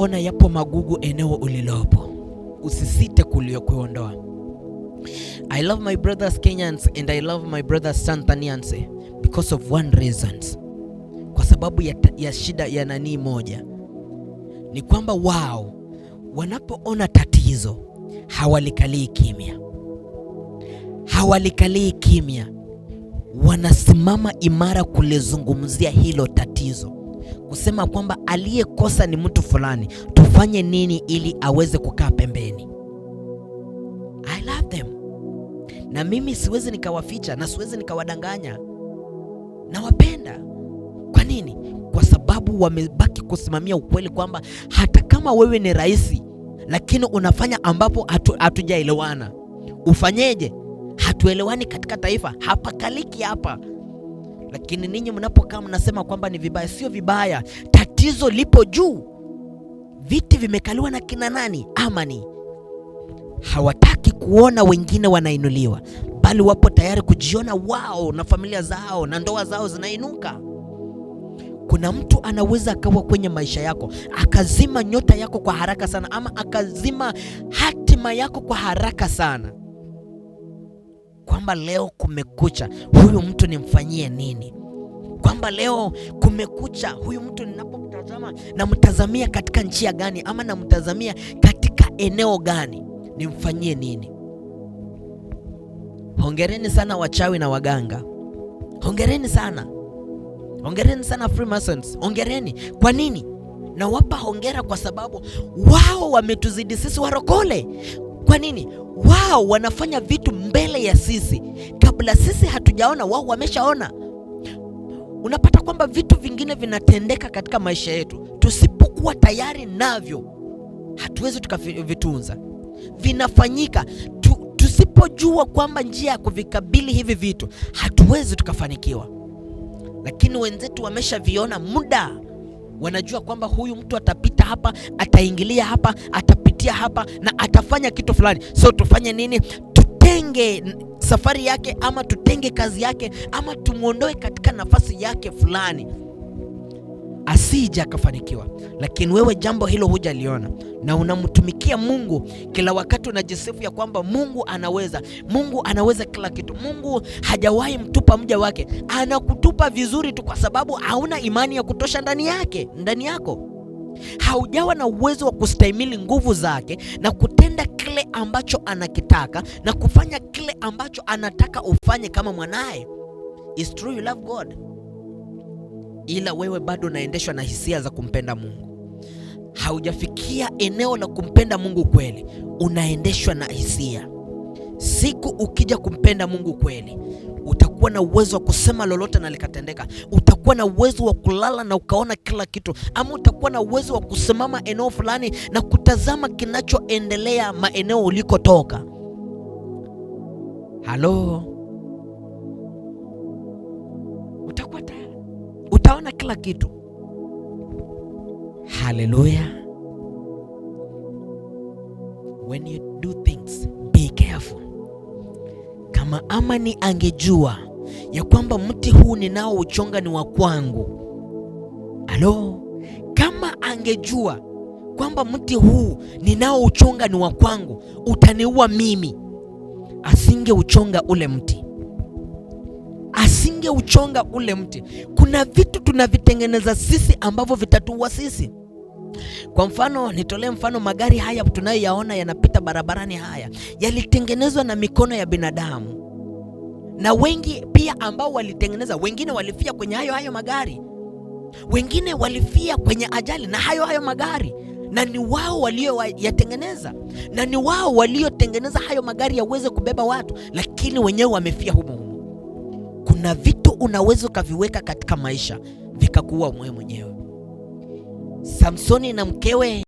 Unapoona yapo magugu eneo ulilopo, usisite kuondoa. I love my brothers Kenyans and I love my brothers Tanzanians because of one reasons. Kwa sababu ya shida ya nani moja ni kwamba wao wanapoona tatizo hawalikalii kimya, hawalikalii kimya, wanasimama imara kulizungumzia hilo tatizo, kusema kwamba aliyekosa ni mtu fulani, tufanye nini ili aweze kukaa pembeni. I love them, na mimi siwezi nikawaficha na siwezi nikawadanganya, nawapenda. Kwa nini? Kwa sababu wamebaki kusimamia ukweli kwamba hata kama wewe ni rais, lakini unafanya ambapo hatujaelewana, ufanyeje? Hatuelewani katika taifa, hapakaliki hapa. Lakini ninyi mnapokaa mnasema kwamba ni vibaya. Sio vibaya, tatizo lipo juu. Viti vimekaliwa na kina nani? Amani. Hawataki kuona wengine wanainuliwa, bali wapo tayari kujiona wao na familia zao na ndoa zao zinainuka. Kuna mtu anaweza akawa kwenye maisha yako akazima nyota yako kwa haraka sana, ama akazima hatima yako kwa haraka sana, kwamba leo kumekucha, huyu mtu nimfanyie nini? Kwamba leo kumekucha, huyu mtu ninapomtazama namtazamia katika njia gani, ama namtazamia katika eneo gani, nimfanyie nini? Hongereni sana wachawi na waganga, hongereni sana, hongereni sana Freemasons, hongereni. Kwa nini nawapa hongera? Kwa sababu wao wametuzidi sisi warokole. Kwa nini? Wao wanafanya vitu mbele ya sisi, kabla sisi hatujaona, wao wameshaona. Unapata kwamba vitu vingine vinatendeka katika maisha yetu, tusipokuwa tayari navyo hatuwezi tukavitunza. Vinafanyika tusipojua kwamba njia ya kuvikabili hivi vitu, hatuwezi tukafanikiwa. Lakini wenzetu wameshaviona muda, wanajua kwamba huyu mtu atapita hapa, ataingilia hapa, atapitia hapa na atafanya kitu fulani. So tufanye nini? Tutenge safari yake, ama tutenge kazi yake, ama tumwondoe katika nafasi yake fulani, asije akafanikiwa. Lakini wewe jambo hilo hujaliona na unamtumikia Mungu kila wakati, unajisifu ya kwamba Mungu anaweza, Mungu anaweza kila kitu, Mungu hajawahi mtupa mja wake. Anakutupa vizuri tu, kwa sababu hauna imani ya kutosha ndani yake, ndani yako haujawa na uwezo wa kustahimili nguvu zake na kutenda kile ambacho anakitaka na kufanya kile ambacho anataka ufanye kama mwanaye. It's true you love God, ila wewe bado unaendeshwa na hisia za kumpenda Mungu. Haujafikia eneo la kumpenda Mungu kweli, unaendeshwa na hisia. Siku ukija kumpenda Mungu kweli, utakuwa na uwezo wa kusema lolote na likatendeka. Utakuwa na uwezo wa kulala na ukaona kila kitu, ama utakuwa na uwezo wa kusimama eneo fulani na kutazama kinachoendelea maeneo ulikotoka. Halo, utakuwa tayari, utaona kila kitu. Haleluya. When you do things, be careful. Kama Amani angejua ya kwamba mti huu ninaouchonga ni wa kwangu, alo, kama angejua kwamba mti huu ninaouchonga ni wa kwangu, utaniua mimi, asingeuchonga ule mti, asingeuchonga ule mti. Kuna vitu tunavitengeneza sisi ambavyo vitatuua sisi. Kwa mfano, nitolee mfano, magari haya tunayoyaona yanapita barabarani haya yalitengenezwa na mikono ya binadamu, na wengi pia ambao walitengeneza, wengine walifia kwenye hayo hayo magari, wengine walifia kwenye ajali na hayo hayo magari, na ni wao walioyatengeneza, na ni wao waliotengeneza hayo magari yaweze kubeba watu, lakini wenyewe wamefia humo humo. Kuna vitu unaweza ukaviweka katika maisha vikakuua wewe mwenyewe. Samsoni na mkewe